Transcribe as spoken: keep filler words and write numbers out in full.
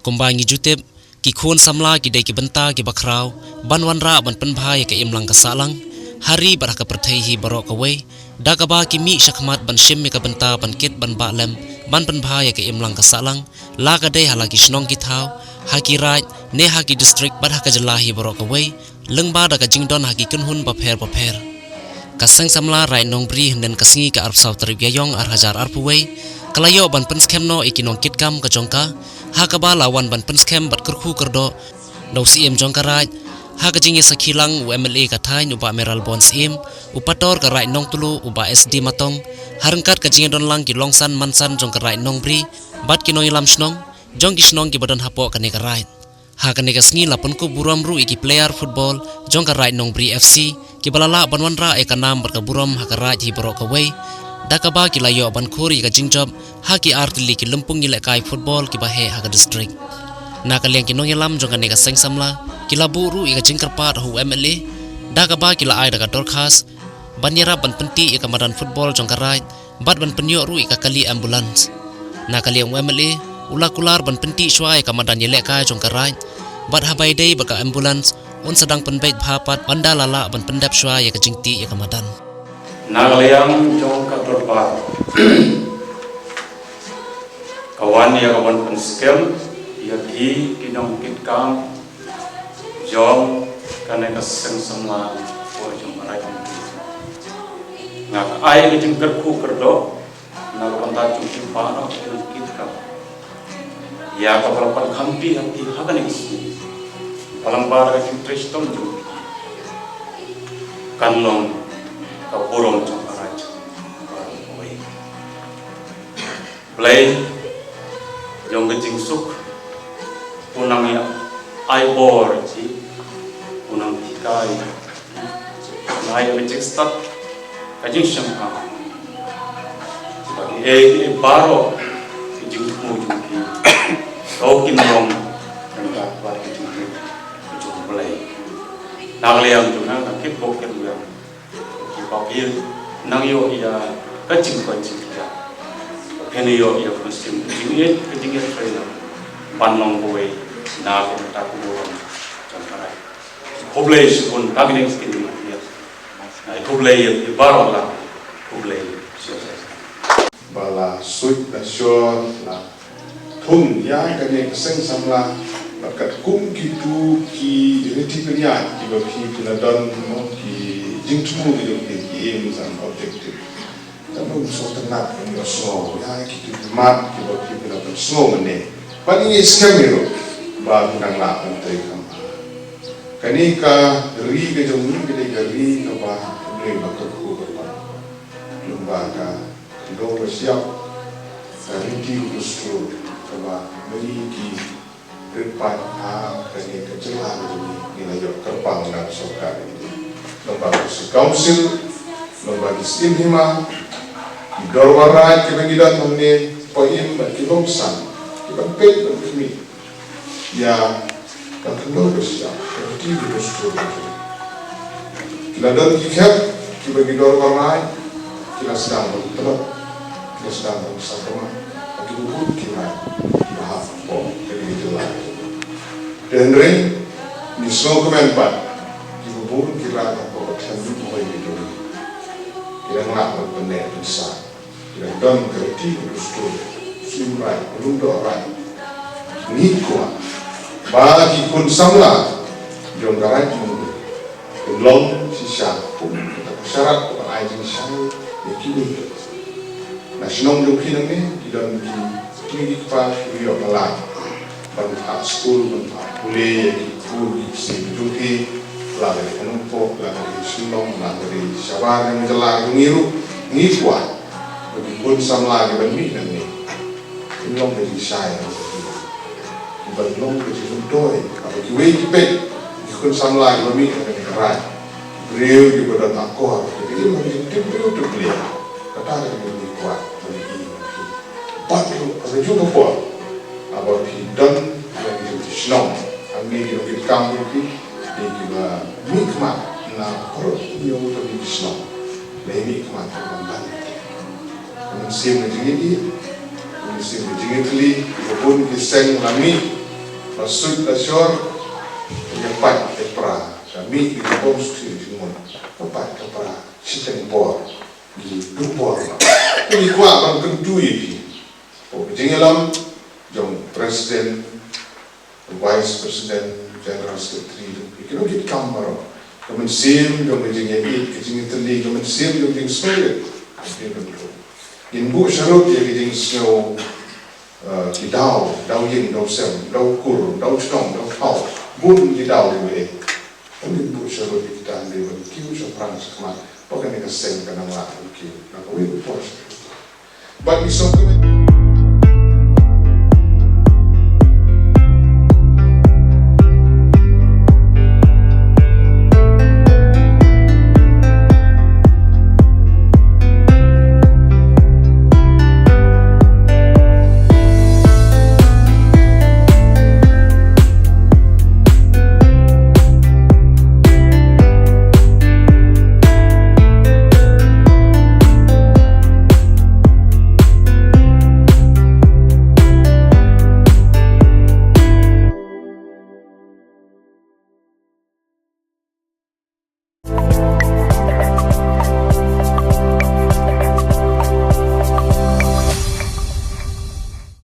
Kumba ngi ju tip, ki khun samla ki dei ki bynta kiba khraw ban wanrah ban pynbha ïa ka imlang ka sahlang ha ri bad ha ka pyrthei hi baroh kawei, da kaba ki mih shakhmat ban shim ïa ka bynta ban kit ban bah lem ban pynbha ïa ka imlang ka sahlang, la ka dei ha la ki shnong ki thaw, ha ki raid ne ha ki district bad ha ka jylla hi baroh kawei, lyngba da ka jingdon ha ki kynhun bapher bapher. Ka Seng Samla Raid Nongbri hynnin ka sngi ka arphew saw tarik Ïaïong ar hajar arphew wei ka la ïoh ban pynskhem noh ïa ki nongkitkam ka jong ka, ha kaba la wan ban pynskhem bad kyrkhu kyrdoh da u Syiem jong ka raid, ha ka jingïasakhi lang u M L A ka thaiñ u Bah Mayralborn Syiem, u Pastor ka raid Nongtluh u Bah S D Matong, ha ryngkat ka jingïadon lang ki longsan mansan jong ka raid Nongbri bad ki nongïalam shnong jong ki shnong kiba don hapoh kane ka raid. Ha kane ka sngi la pynkup burom ruh ïa ki player football jong ka raid Nongbri F C kiba la lah ban wanrah ïa ka nam bad ka burom ha ka raid hi baroh kawei, da kaba ki la ïoh ban khur ïa ka jingjop ha ki ar tylli ki lympung ïalehkai football kiba heh ha ka district. Na ka liang ki nongïalam jong kane ka Seng Samla ki la buh ruh ïa ka jingkyrpad ha u M L A, da kaba ki la ai da ka dorkhas ban ïarap ban pyntih ïa ka madan football jong ka raid bad ban pynïoh ruh ïa ka kali ambulance. Na ka liang u M L A u la kular ban pyntih shuwa ïa ka madan ïalehkai jong ka raid, bad haba ïadei bad ka ambulance un sa dang pynbeit bha pat ban da la lah ban pyndep shuwa ïa ka jingtih ïa ka madan. Na ka liang jong ka dorbar ka wan ïa ka ban pynskhem ïa ki, ki nongkitkam jong kane ka Seng Samla, ko jong ka raid. Nga ka ai ka jingkyrkhu kyrdoh na ka bynta jong ki baroh ki nongkitkam ïa kaba la pynkham phi ha kane ka sngi. Palang ba ka jingtrei shitom jong phi kan long ka burom jong ka raid. Blei jong ka jingsuk u nang ïa ai bor ïa phi, u nang hikai, u nang ai ka jingstad, ka jingshemphang. Ba ki ei ki ei baroh ki jingthmu jong ki, to kin long nangta ba ki jingthmu jong Blei. Na ka liang jong nga, nga kitbok kitwei ïa phi ba phin nang ïoh ïa ka jingkoit jingkhiah, ba phin ïoh ïa ka mynsiem ka jingïeit ka jingïeit trei na ban long kawei na ka bynta ka burom jong ka raid. Khublei shibun. Ka kine ki ktien jong nga. Ai khublei ïa phi baroh, la khublei shibun. Ba la suit la shor la thung ïa kane ka Seng Samla bad katkum kitu ki riti pynïaid kiba phi phi la don, mo, ki jingthmu ki jong phi, ki aims and objective. Tang ba sngewtynnat ban ïohsngew ïa kitu ki mat kiba phi phi la pynsngew mynne. Bad ngi skhem ïa ruh ba phi nang lah ban trei kham bha. Kane ka ri ka jong ngi ka dei ka ri kaba U Blei u la kyrkhu kyrpang. Lyngba ka khyndew ka shyiap, ka riti ka dustur kaba ma ngi ki rit paid ha kane ka jylla ka jong ngi ngi la ïoh kyrpang na ka sorkar India. Lyngba ka District Council, lyngba ki skim hima, ki dorbar raid kiba ngi don hangne, poi im bad ki longsan kiban peit ban khmih ïa ka khyndew ka shyiap, ka riti ka dustur. Ki la don ki khep kiba ki dorbar raid ki la sdang ban tlot, ki la sdang ban sakma ha kiba bun ki raid kiba hap hapoh kane ka jylla. Te hynrei ngi sngewkmen pat kiba bun ki raid hapoh ka thaiñ Ri Bhoi ka jong ngi ki dang lah ban pynneh pynsah. Ki dang don ka riti ka dustur, ka siem raid, ka lum doh raid. Ngi kwah ba ki khun samla jong ka raid Nongri kin long shisha kum kata ka sharat kaba ai jingshai ïa kiwei. Na shnong jong phi nangne ki don ki kmie ki kpa kiba ïoh ka lad ban phah skul, ban phah pule ïa ki khun ki ksiew jong ki, la ka dei ha Nongpoh, la ka dei Shillong, la ka dei shabar jong ka jylla jong ngi ruh. Ngi kwah ba ki khun samla kiban mih nangne kin long ka jingshai, kiban long ka jingmyntoi. Haba kiwei ki peit ki khun samla kiba mih na kane ka raid, ki briew kiba don akor, kiba im ha ka jingtip briew tip Blei. Kata ka dei ka jingkwah ba ngi ïohi. Bad ruh ha kajuh ka por haba phi don ha ka jingïashnong, hangne ki nongkitkam jong phi dei kiba mihkhmat na baroh hynñiew tylli ki shnong. Leit mihkhmat ban ban ka mynsiem ka jingïeit, ka mynsiem ka jingïatylli. Kiba bun ki seng la mih La suit la shor, ïa pait ïa pra, ka mih ki bom suit jingmut, ka pait ka pra, shiteng bor, ki du bor. Ki ngi kwah ban kyntu ïa ki. Ka jingïalam jong President, Vice President, General Secretary, ki nongkitkam baroh. Ka mynsiem jong ka jingïeit, ka jingïatylli, ka mynsiem jong ka jingsngewrit. Ngin buh sharud ïa ka jingsngew, uh, ki daw, daw ïing, daw sem, daw kur, daw shnong, daw thaw. Bun ki daw ïa ka. Ngin buh sharud ïa kita, hynrei ban kiew shaphrang shakhmat, ba kane ka seng kan nang lah ban kiew na kawei ka por. Bad ngi sngewkmen.